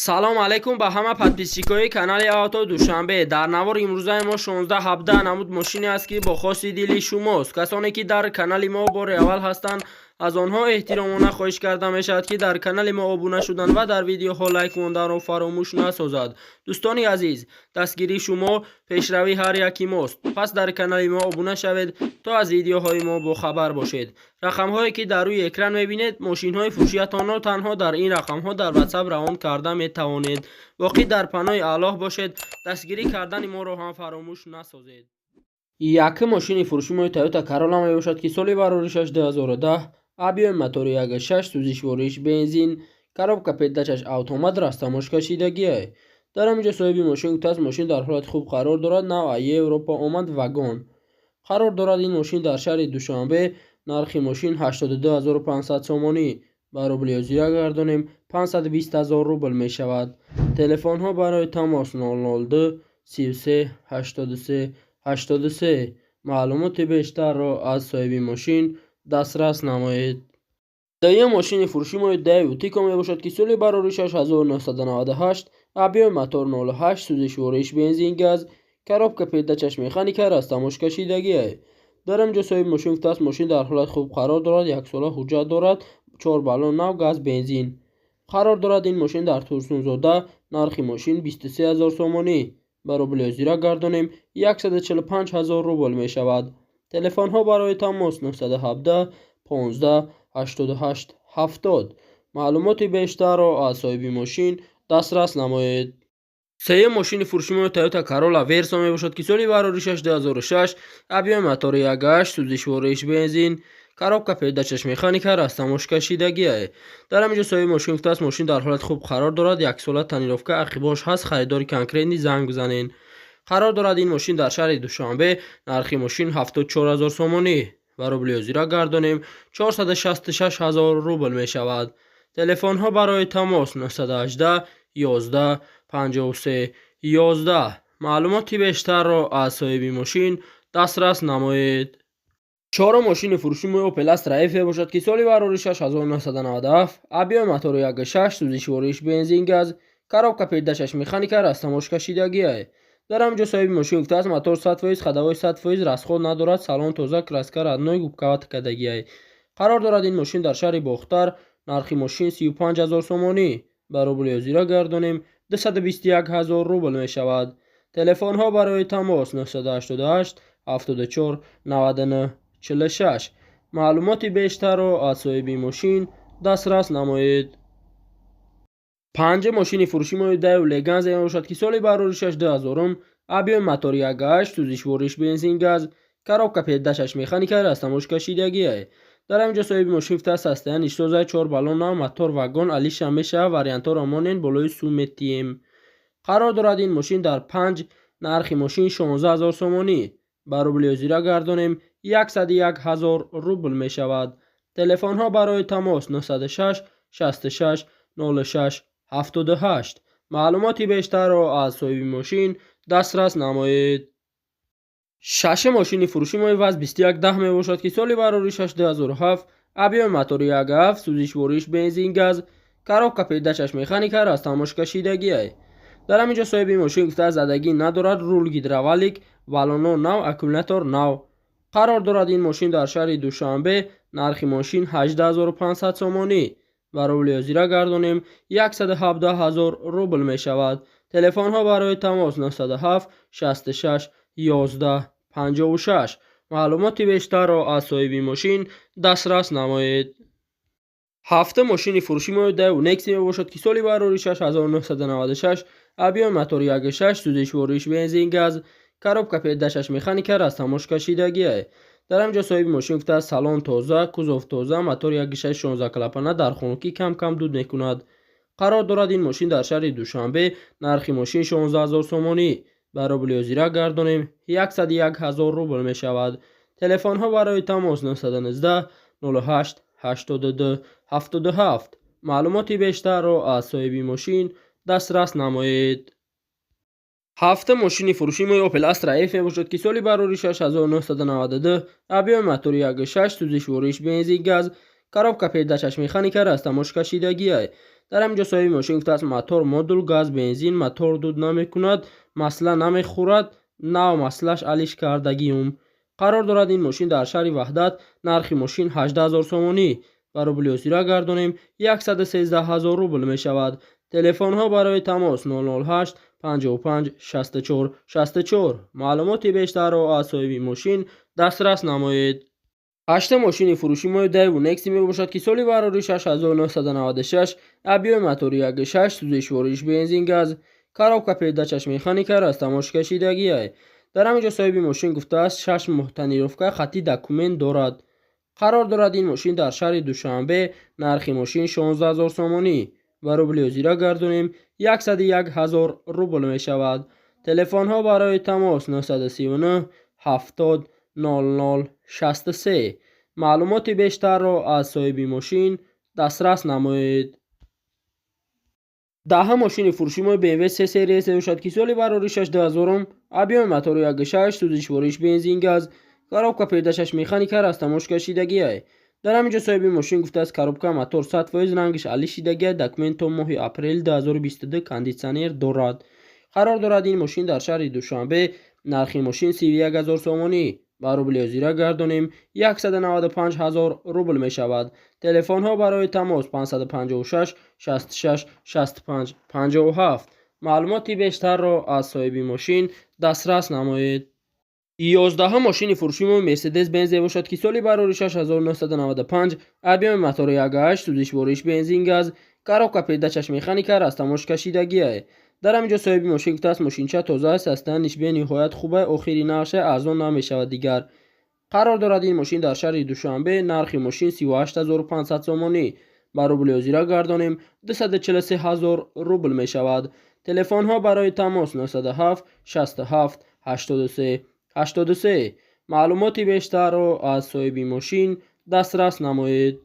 Салом алейкум ба ҳама подписчикои канали Авто Душанбе. Дар навори имрӯзаи мо 16-17 намуд мошине аст, ки бо хоси дили шумост. Касоне ки дар канали мо бори аввал ҳастанд, аз онҳо эҳтиромона хоҳиш карда мешавад, ки дар канали мо обуна шудан ва дар видеоҳо лайк монданро фаромӯш насозад. Дӯстони азиз, дастгирии шумо пешравии ҳар яки мост. Пас дар канали мо обуна шавед, то аз видеоҳои мо бохабар бошед. Рақамҳое ки дар рӯи экран мебинед, мошинҳои фурӯшиятонро танҳо дар ин рақамҳо дар WhatsApp равон карда метавонед. Боқӣ дар паноҳи Аллоҳ бошед, дастгирӣ кардани моро ҳам фаромӯш насозед. Якум мошини фурӯши мои Toyota Corolla мебошад, ки соли бароришаш 2010, объёми мотори 1.6, сӯзишвориш бензин, коробка передачаш автомат, растаможкашидагиа. Дар ҳамин ҷо соҳиби мошин гуфтааст, мошин дар ҳолати хуб қарор дорад, нав Европа омад, вагон. Қарор дорад ин мошин дар шаҳри Душанбе. Нархи мошин 82 500 сомонӣ. Ба рубли ҳозира гардонем, 520 ҳазор рубл мешавад. Телефонҳо барои тамос 002 33 83 83. Маълумоти бештарро аз соҳиби мошин дастрас намоед. Дуюм мошини фурӯши мои Даеву Тико мебошад, ки соли бароришаш 1998, объёми мотор 08, сӯзишвориш бензин газ, коробка передачаш механика, растаможкашидагиа. Дар ҳамин ҷо соҳиби мошин гуфтааст, мошин дар ҳолати хуб қарор дорад, яксола ҳуҷҷат дорад, чор баллон нав, газ, бензин. Қарор дорад ин мошин дар Турсунзода. Нархи мошин 23 ҳазор сомонӣ. Ба рубли ҳозира гардонем, 145 ҳазор рубл мешавад. Телефонҳо барои тамос 917 15 88 70. Маълумоти бештарро аз соҳиби мошин дастрас намоед. Сеюм мошини фурӯши мои Toyota Corolla Verso мебошад, ки соли бароришаш 2006, объёми мотори 1.8, сӯзишвориш бензин, коробка передачаш механика, растаможкашидагиа. Дар ҳамин ҷо соҳиби мошин гуфтааст, мошин дар ҳолати хуб қарор дорад, яксола тонировка ақибош ҳаст, харидори конкретный занг бизанед. Қарор дорад ин мошин дар шаҳри Душанбе. Нархи мошин 74 ҳазор сомонӣ. Ба рубли ҳозира гардонем, 466 ҳазор рубл мешавад. Телефонҳо барои тамос 918 11 53 11. Маълумоти бештарро аз соҳиби мошин дастрас намоед. Чорум мошини фурӯши мо Opel Astra F мебошад, ки соли бароришаш 1997, объёми мотори 1.6, сӯзишвориш бензин газ, коробка передачаш механика, растаможкашидагиа. Дар ҳамин ҷо соҳиби мошин гуфтааст, мотор 100%, ходовой 100%, расход надорад, салон тоза, краска родной, губкава кардагиа. Қарор дорад ин мошин дар шаҳри Бохтар. Нархи мошин 35 ҳазор сомонӣ. Ба рубли ҳозира гардонем, 221 ҳазор рубл мешавад. Телефонҳо барои тамос 988 74 99 46. Маълумоти бештарро аз соҳиби мошин дастрас намоед. Панҷум мошини фурӯши мои Даеву Леганза мебошад, ки соли бароришаш 2000, объёми мотори 1.8, сӯзишвориш бензин газ, коробка передачаш механика, растаможкашидагиа. Дар ҳамин ҷо соҳиби мошин гуфтааст, состояние соза, чор баллон нав, мотор вагон, алиша мешавад, вариантҳоро монен, болои сум метиҳем. Қарор дорад ин мошин дар Панҷ. Нархи мошин 16 ҳазор сомонӣ. Ба рубли ҳозира гардонем, 101 ҳазор рубл мешавад. Телефонҳо барои тамос 906 66 06 78. Маълумоти бештарро аз соҳиби мошин дастрас намоед. Шашум мошини фурӯши мои ВАЗ 2110 мебошад, ки соли бароришаш 2007, объёми мотори 1.7, сӯзишвориш бензин газ, коробка передачаш механика, растаможкашидагиа. Дар ҳамин ҷо соҳиби мошин гуфтааст, задагӣ надорад, рул гидравлик, баллоно нав, аккумулятор нав. Қарор дорад ин мошин дар шаҳри Душанбе. Нархи мошин 18 500 сомонӣ. Ба рубли ҳозира гардонем, 117 ҳазор рубл мешавад. Телефонҳо барои тамос 907 66 11 56. Маълумоти бештарро аз соҳиби мошин дастрас намоед. Ҳафтум мошини фурӯши мои Даеву Некси мебошад, ки соли бароришаш 1996, объёми мотори 1.6, сӯзишвориш бензин газ, коробка передачаш механика, растаможкашидагиа. Дар ҳамин ҷо соҳиби мошин гуфтааст, салон тоза, кузов тоза, мотори 1.6 16 клапана, дар хунукӣ кам кам дуд мекунад. Қарор дорад ин мошин дар шаҳри Душанбе. Нархи мошин 16 ҳазор сомонӣ. Ба рубли ҳозира гардонем, 101 ҳазор рубл мешавад. Телефонҳо барои тамос 919 08 82 77. Маълумоти бештарро аз соҳиби мошин дастрас намоед. Ҳафтум мошини фурӯши мои Opel Astra F мебошад, ки соли бароришаш 1992, объёми мотори 1.6, сӯзишвориш бензин газ, коробка передачаш механика, растаможкашидагиа. Дар ҳамин ҷо соҳиби мошин гуфтааст: мотор модул, газ, бензин, мотор дуд намекунад, масла намехӯрад, нав маслаш алиш кардагиум. Қарор дорад ин мошин дар шаҳри Ваҳдат. Нархи мошин 18 000 сомонӣ, ба рубли ҳозира гардонем, 113 000 рубл мешавад. Телефонҳо барои тамос 008 55 64 64. Маълумоти бештарро аз соҳиби мошин дастрас намоед. Ҳашта мошини фурӯши мои Daewoo Nexia мебошад, ки соли барори 6996, объёми мотори 1.6, сӯзишвориш бензин, газ, коробка передачаш механика, растаможка шидагиай. Дар ҳамин ҷо соҳиби мошин гуфтааст, 6 моҳ тонировка, хати документ дорад. Қарор дорад ин мошин дар шаҳри Душанбе. Нархи мошин 16 000 сомонӣ, ба рубли ҳозира гардонем, 101 000 рубл мешавад. Телефонҳо барои тамос 939 70 00 63. Маълумоти бештарро аз соҳиби мошин дастрас намоед. Даҳа мошини фурӯши мои BMW 3 серия мебошад, ки соли бароришаш 2000, объёми мотори 1.6, сӯзишвориш бензин, газ, коробка передачаш механика, растаможка шидагиай. Дар ҳамин ҷо соҳиби мошин гуфтааст, коробка, мотор 100%, рангиш али шидагиай, документ то моҳи апрели 2022, кондитсионер дорад. Қарор дорад ин мошин дар шаҳри Душанбе. Нархи мошин 31 000 сомонӣ, ба рубли ҳозира гардонем, 195 000 рубл мешавад. Телефонҳо барои тамос 556 66 65 57. Маълумоти бештарро аз соҳиби мошин дастрас намоед. 11-ҳам мошини фурӯши мо Мерседес Бенз бошад, ки соли барори 6995, объёми мотори 1.8, сӯзишвориш бензин, газ, коробка передачаш механика, растаможка шидагиае. Дар ҳамин ҷо соҳиби мошин гуфтааст, мошинча тоза аст, состояниеш бениҳоят хуб, охири нархша, арзон намешавад дигар. Қарор дорад ин мошин дар шаҳри Душанбе. Нархи мошин 38 500 сомонӣ, ба рубли ҳозира гардонем, 243 000 рубл мешавад. Телефонҳо барои тамос 907 67 83 83. Маълумоти бештарро аз соҳиби мошин дастрас намоед.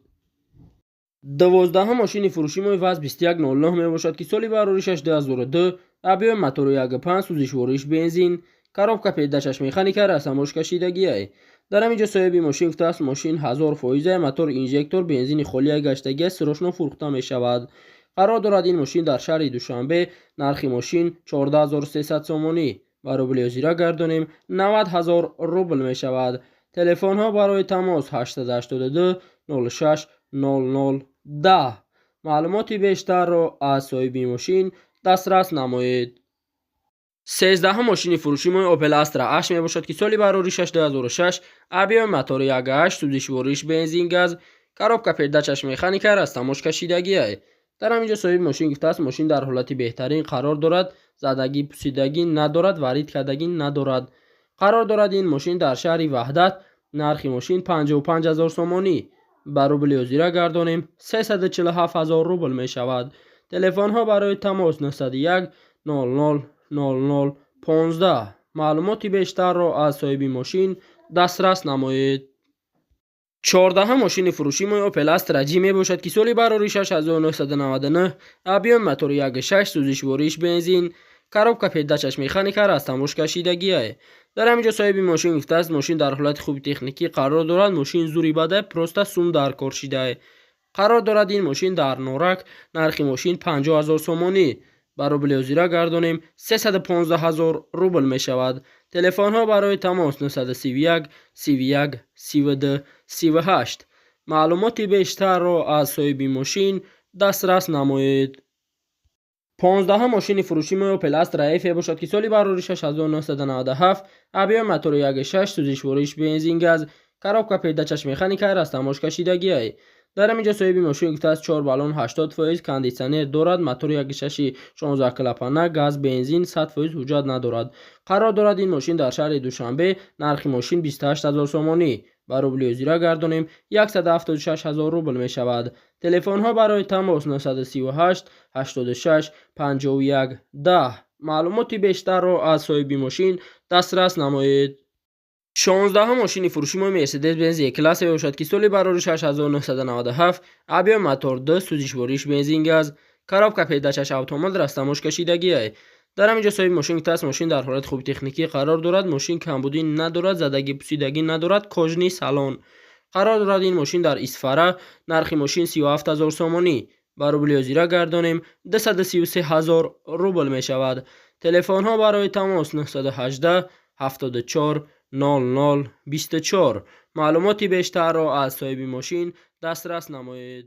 12-ҳам мошини фурӯши мои ВАЗ 2109 мебошад, ки соли бароришаш 2002, объёми мотори 1.5, сӯзишвориш бензин, коробка передачаш механика, растаможка шидагиай. Дар ҳамин ҷо соҳиби мошин гуфтааст, мошин 1000%, мотор инжектор, бензини холия гаштагия, срочно фурӯхта мешавад. Қарор дорад ин мошин дар шаҳри Душанбе. Нархи мошин 14 300 сомонӣ, ба рубли ҳозира гардонем, 90 000 рубл мешавад. Телефонҳо барои тамос 882 06 00 10. Маълумоти бештарро аз соҳиби мошин дастрас намоед. 13-ҳам мошини фурӯши мои Opel Astra H мебошад, ки соли бароришаш 2006, объёми мотори 1.8, сӯзишвориш бензин, газ, коробка передачаш механика, растаможка шидагиай. Дар ҳамин ҷо соҳиби мошин гуфтааст, мошин дар ҳолати беҳтарин қарор дорад, задагӣ пусидагӣ надорад, варид кардагӣ надорад. Қарор дорад ин мошин дар шаҳри Ваҳдат. Нархи мошин 55 000 сомонӣ, ба рубли ҳозира гардонем, 347 000 рубл мешавад. Телефонҳо барои тамос 901 00 00 15. Маълумоти бештарро аз соҳиби мошин дастрас намоед. 14-ҳам мошини фурӯши мои Opel Astra J мебошад, ки соли бароришаш 1999, объёми мотори 1.6, сӯзишвориш бензин, коробка передачаш механика, растаможка шидагиае. Дар ҳамин ҷо соҳиби мошин гуфтааст, мошин дар ҳолати хуби техникӣ қарор дорад, мошин зури бада, просто сум дар кор шидае. Қарор дорад ин мошин дар Норак. Нархи мошин 50 000 сомонӣ, ба рубли ҳозира гардонем, 315 000 рубл мешавад. Телефонҳо барои тамос 931 31 32 38. Маълумоти бештарро аз соҳиби мошин дастрас намоед. 15-ҳам мошини фурӯши мо Opel Astra F бошад, ки соли бароришаш 1997, объёми мотори 1.6, сӯзишвориш бензин, газ, коробка передачаш механика, растаможка шидагиай. Дар ҳамин ҷо соҳиби мошин гуфтааст, чор баллон 80%, кондитсионер дорад, мотори 1.6 16 клапана, газ, бензин, 100%, ҳуҷҷат надорад. Қарор дорад ин мошин дар шаҳри Душанбе. Нархи мошин 28 000 сомонӣ, ба рубли ҳозира гардонем, 176 000 рубл мешавад. Телефонҳо барои тамос 938 86 51 10. Маълумоти бештарро аз соҳиби мошин дастрас намоед. 16-ҳам мошини фурӯши мо Мерседес Бенз Е-класс мебошад, ки соли бароришаш 1997, объёми мотор 2, сӯзишвориш бензин, газ, коробка передачаш автомат, растаможка шидагиай. Дар ҳамин ҷо соҳиби мошин гуфтааст, мошин дар ҳолати хуби техникӣ қарор дорад, мошин камбудӣ надорад, задагӣ пусидагӣ надорад, кожаный салон. Қарор дорад ин мошин дар Исфара. Нархи мошин 37 000 сомонӣ. Ба рубли ҳозира гардонем, 233 ҳазор рубл мешавад. Телефонҳо барои тамос: 918 74 00 24. Маълумоти бештарро аз соҳиби мошин дастрас намоед.